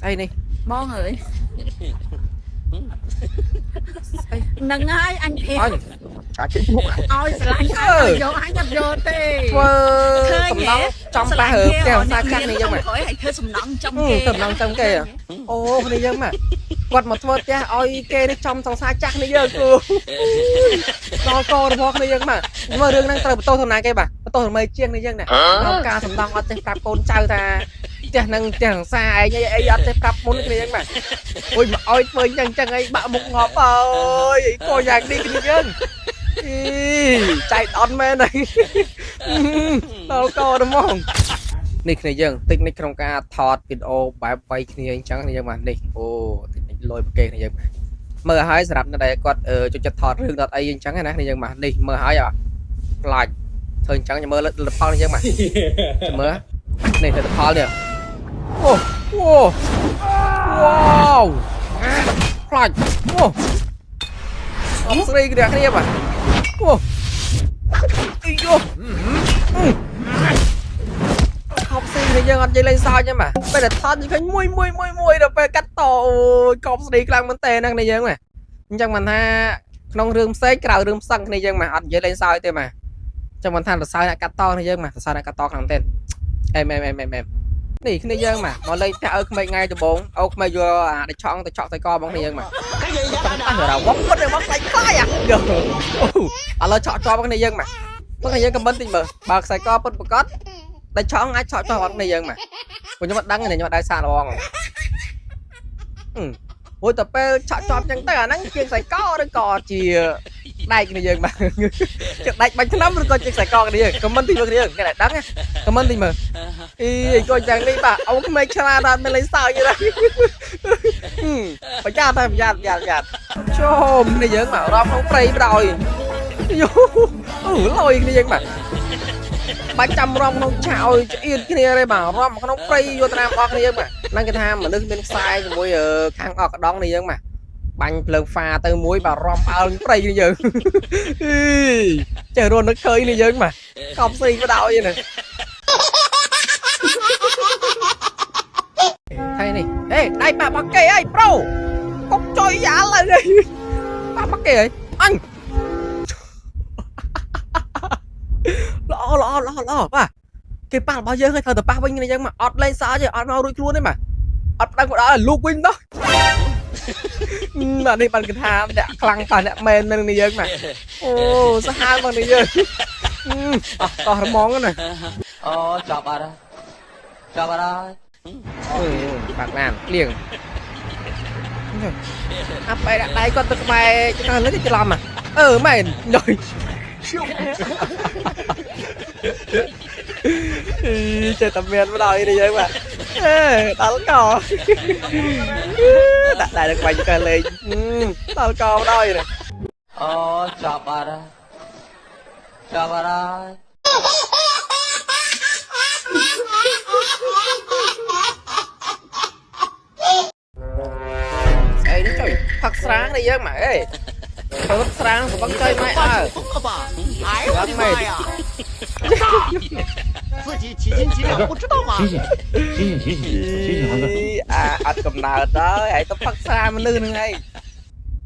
ស្អីនេះ បងអើយ ស្អី នឹងហើយអញប្រាប់ អញ អាចជិះមុខ ឲ្យស្រឡាញ់ឲ្យយកអញអត់យកទេ ធ្វើ ឃើញ សំណង់ចំប៉ះផ្ទះសាចាស់នេះយើងមក ក្រោយឲ្យធ្វើសំណង់ចំគេ សំណង់ចំគេអូគ្នាយើងមកគាត់មកធ្វើផ្ទះឲ្យគេនេះចំសង្សារចាស់នេះយើងគូដល់ករបស់គ្នាយើងមកមើលរឿងហ្នឹងត្រូវបន្ទោសទៅណាគេបាទបន្ទោសថ្មីជាងនេះយើងណាដល់ការសំណង់អត់ចេះប្រាប់កូនចៅថាផ្ទះហ្នឹងផ្ទះសង្សារឯងអីអត់ចេះប្រាប់មុនគ្នាយើងមកអូយមកឲ្យធ្វើអញ្ចឹងអញ្ចឹងអីបាក់មុខងាប់អើយអីក៏យ៉ាងនេះគ្នាយើងអីចៃដន្យមែនហើយដល់កហ្មងនេះគ្នាយើងតិចនិចក្នុងការថតវីដេអូបែបវាយគ្នាអញ្ចឹងគ្នាយើងបាទនេះអូតិចនិចលយប្រគេគ្នាយើងបាទមើលឲ្យសម្រាប់អ្នកដែលគាត់ចូលចិត្តថតរឿងថតអីអញ្ចឹងណាគ្នាយើងបាទនេះមើលឲ្យអខ្លាចធ្វើអញ្ចឹងមើលលទ្ធផលនេះយើងបាទមើលនេះលទ្ធផលនេះអូអូវ៉ាវខ្លាចអូអត់ស្រីគ្នាគ្នាបាទអូអីយោខំស៊ីគ្នាយើងអត់និយាយលេងសើចទេបាទពេលតែថតយើងឃើញមួយមួយមួយមួយដល់ពេលកាត់តអូយកប់ស្រីខ្លាំងមែនតើហ្នឹងគ្នាយើងបាទអញ្ចឹងមិនថាក្នុងរឿងផ្សេងក្រៅរឿងផ្សឹងគ្នាយើងបាទអត់និយាយលេងសើចទេបាទអញ្ចឹងមិនថាសរសើរអ្នកកាត់តគ្នាយើងបាទសរសើរអ្នកកាត់តខ្លាំងមែនតើអែមអែមអែមអែមអែមនេះគ្នាយើងបាទមកលេងផ្ទះឲ្យក្មេងថ្ងៃដំបងអូក្មេងយកអាដេកឆောင်းទៅឆក់ใส่កបងគ្នាយើងបាទចង់ប៉ះរ៉ាវងពុតរបស់ខ្លាចខ្លាយអាយោឥឡូវឆក់ជាប់គ្នាយើងបាទបងគ្នាយើងខមមិនតិចមើលបើខ្សែកពុតប្រកាសដេកឆောင်းអាចឆក់ជាប់អត់គ្នាយើងបាទព្រោះខ្ញុំអត់ដឹងទេខ្ញុំអត់ដែរសាកល្បងអូយតែពេលឆក់ជាប់ចឹងទៅអាហ្នឹងជាខ្សែកឬក៏ជាដែកគ្នាយើងបាទជាដែកបាញ់ថ្នាំឬក៏ជាខ្សែកគ្នាយើងខមមិនតិចមើលគ្នាយើងអ្នកដែលដឹងខមមិនតិចមើលអីក៏យ៉ាងនេះបាទអូក្មេងឆ្លាតអត់មានលេងសើចទេណាប្រយ័ត្នតែប្រយ័ត្នប្រយ័ត្នប្រយ័ត្នជុំគ្នាយើងមករំក្នុងព្រៃបដ ாய் យោអូលយគ្នាយើងបាទបាច់ចាំរំក្នុងឆាឲ្យឆ្អៀតគ្នាទេបាទរំក្នុងព្រៃយកត្រាមអស់គ្នាយើងបាទហ្នឹងគេថាមនុស្សមានខ្សែជាមួយខាងអកកដងនេះយើងបាទបាញ់ភ្លើងហ្វាទៅមួយបាទរំអើងព្រៃនេះយើងអីចេះរស់នឹកឃើញនេះយើងបាទកប់ស្រីបដ ாய் ណាថៃនេះហេដៃប៉ាបាក់គេអីប្រូកុកចុយយ៉ាឡើយប៉ាបាក់គេអីអញល្អល្អល្អល្អបាទគេប៉ះរបស់យើងឲ្យត្រូវតែប៉ះវិញគ្នាយើងមកអត់លេងសើចទេអត់មករួចខ្លួនទេបាទអត់ប្តឹងក៏ដល់លូកវិញដោះបាទនេះបានគេថាអ្នកខ្លាំងប៉ះអ្នកមែននឹងនេះយើងបាទអូសាហាវបងនេះយើងអស់តោះរមងណា អូចប់អត់ហើយចប់អត់ហើយ អឺបាក់ឡានភ្លៀងអាប់បែដាក់ដៃគាត់ទៅក្បែរចង្កឹះលើគេច្រឡំអឺមែនយយអីចេះតែមានម្ដងនេះយើងបាទអេដល់កដាក់ដៃទៅក្បែរចង្កឹះលេងដល់កម្ដងនេះ អូចប់អត់ហើយចប់អត់ហើយ ស្អីនេះចុយផឹកស្រាងនេះយើងមកអេផឹកស្រាងសបឹងចុយម៉ែអើ 哎呦我的妈呀！自己几斤几两不知道吗？醒醒，醒醒，醒醒，醒醒，航哥！ អាអត់កំណើតហើយហើយទៅផឹកស្រាមនុស្សហ្នឹងឯង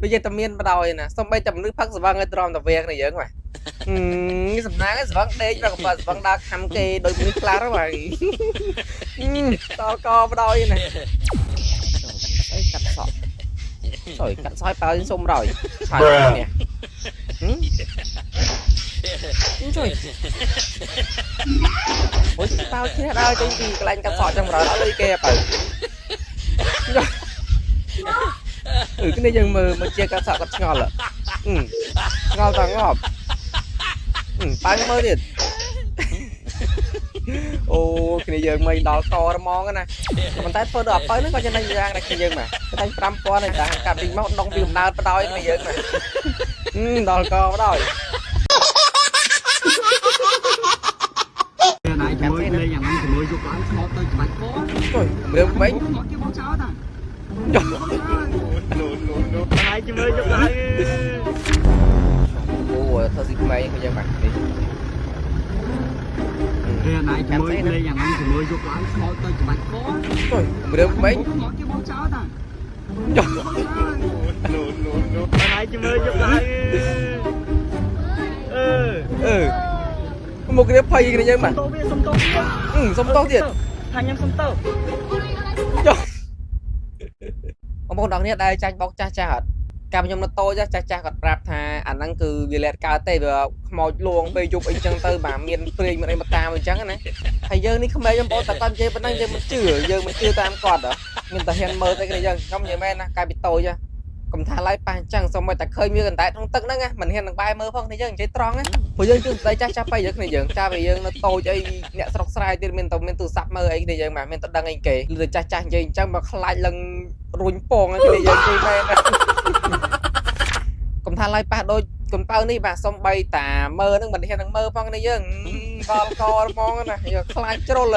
វាយតែមានបដ ாய் ណាសំបីតែមនុស្សផឹកស្វឹងឲ្យទ្រាំតែវៀងនេះយើងបាទសំណាងស្វឹងដេកបាទក៏ស្វឹងដើរខំគេដោយមនុស្សខ្លះទៅបាទតកបដ ாய் ណាអីកាត់សក់ចុយកាត់សក់ឲ្យប៉ើសុំរយឆាយនេះជួយអូយប៉ៅឈ្នះដើរចេញពីកន្លែងកាត់សក់ចឹងរយអត់លុយគេប៉ៅអឺគ្នាយើងមើលមើលជាកាត់សក់គាត់ឆ្ងល់ឆ្ងល់តងាប់ប៉ៅមើលទៀតអូគ្នាយើងមិនដល់ករហ្មងណាប៉ុន្តែធ្វើដល់អប៉ៅហ្នឹងក៏ចំណេញយ៉ាងដែរគ្នាយើងបាទតែ5000ឯតាកាត់ពីមកដងពីកំណើតបដ ாய் គ្នាយើងបាទដល់កបដ ாய் ណៃជាមួយលេងអាហ្នឹងជាមួយយកឡើងឆ្មត់ទៅច្បាច់ក ជួយរឿងមិញ ឆ្មត់គេបោះចោលតាណៃជាមួយយកឡើង អូធ្វើស៊ីក្មេងខ្ញុំបាទនេះ ពេលណៃជាមួយលេងយ៉ាងហ្នឹងជាមួយយកឡើងស្មោចទៅច្បាច់ក ចុយរឿងក្មេង ស្មោចគេបោះចោលតា ចុះ ណៃជាមួយយកឡើងអឺ អឺមកគ្នាភ័យគ្នាយើងបាទ តោវាសុំតោវា អឺសុំតោទៀត ថាខ្ញុំសុំតោ ចុះបងប្អូនទាំងគ្នាដែលចាញ់បោកចាស់ចាស់អត់កាលខ្ញុំនៅតូចចាស់ចាស់គាត់ប្រាប់ថាអាហ្នឹងគឺវាលែតកើតទេវាខ្មោចលួងពេលយប់អីចឹងទៅបាទមានព្រាយមានអីមកតាមអីចឹងណាហើយយើងនេះក្មេងបងប្អូនតែគាត់និយាយប៉ុណ្ណឹងយើងមិនជឿយើងមិនជឿតាមគាត់មានតែហ៊ានមើលទៅគ្នាយើងខ្ញុំនិយាយមែនណាកាលពីតូចកុំថាឡើយប៉ះអញ្ចឹងសូម្បីតែឃើញវាកណ្ដែតក្នុងទឹកហ្នឹងណាមិនហ៊ាននឹងបែរមើលផងគ្នាយើងនិយាយត្រង់ណាព្រោះយើងជឿស្ដីចាស់ចាស់ទៅយើងគ្នាយើងចាស់ពេលយើងនៅតូចអីអ្នកស្រុកស្រែទៀតមានតែមានទូរស័ព្ទមើលអីគ្នាយើងបាទមានតែដឹងអីគេឬតែចាស់ចាស់និយាយអញ្ចឹងមកខ្លាចឡើងរួញពងគ្នាយើងនិយាយមែនណាកុំថាឡើយប៉ះដូចកុំប៉ៅនេះបាទសំបីតាមើលហ្នឹងមិនហ៊ាននឹងមើលផងគ្នាយើងដល់កហ្មងណាយកខ្លាចជ្រុល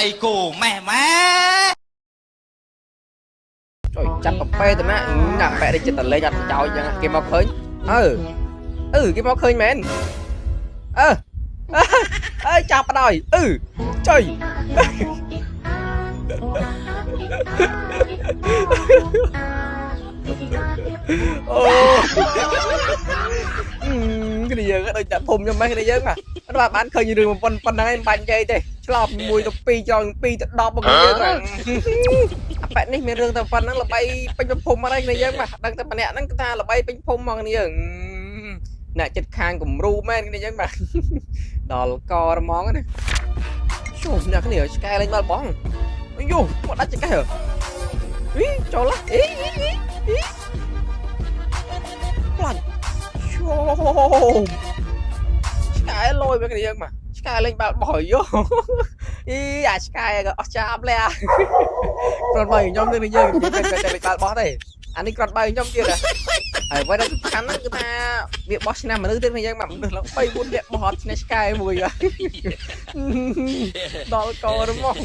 អីគោម៉ែម៉ែ ចុយចាប់ប្រពេទៅណាណាប៉ែនេះចិត្តតលេងអត់ចោលអញ្ចឹងគេមកឃើញអឺអឺគេមកឃើញមែនអឺអើចាប់បដ ாய் អឺចុយអូគ្នាយើងដូចតែភុំខ្ញុំម៉េះគ្នាយើងបាទអត់បានឃើញរឿងប៉ុណ្ណឹងឯងបាញ់និយាយទេឆ្លប់1ទៅ2ចង់2ទៅ10មកគ្នាយើងបាទអាប៉ែនេះមានរឿងតែប៉ុណ្ណឹងល្បីពេញភុំអត់ហើយគ្នាយើងបាទដឹងតែម្នាក់ហ្នឹងគឺថាល្បីពេញភុំមកគ្នាយើងអ្នកចិត្តខាងគំរូមែនគ្នាយើងបាទដល់កហ្មងណាជុំអ្នកគ្នាឆ្កែលេងបាល់បងអាយូមកដាច់ឆ្កែហ៎អីចូលឡាអីអីអីផ្លាច់ជុំឆ្កែលយមកគ្នាយើងបាទឆ្កែលេងបាល់បោះយោអីអាឆ្កែក៏អស់ចាប់លែគ្រាន់បើខ្ញុំនឹងយើងនិយាយតែលេងបាល់បោះទេអានេះគ្រាន់បើខ្ញុំទៀតហើយអ្វីដែលសំខាន់ហ្នឹងគឺថាវាបោះឆ្នាំមនុស្សទៀតគ្នាយើងបាទមនុស្សឡើង3 4នាក់បោះអត់ឈ្នះឆ្កែមួយបាទដល់កហ្មង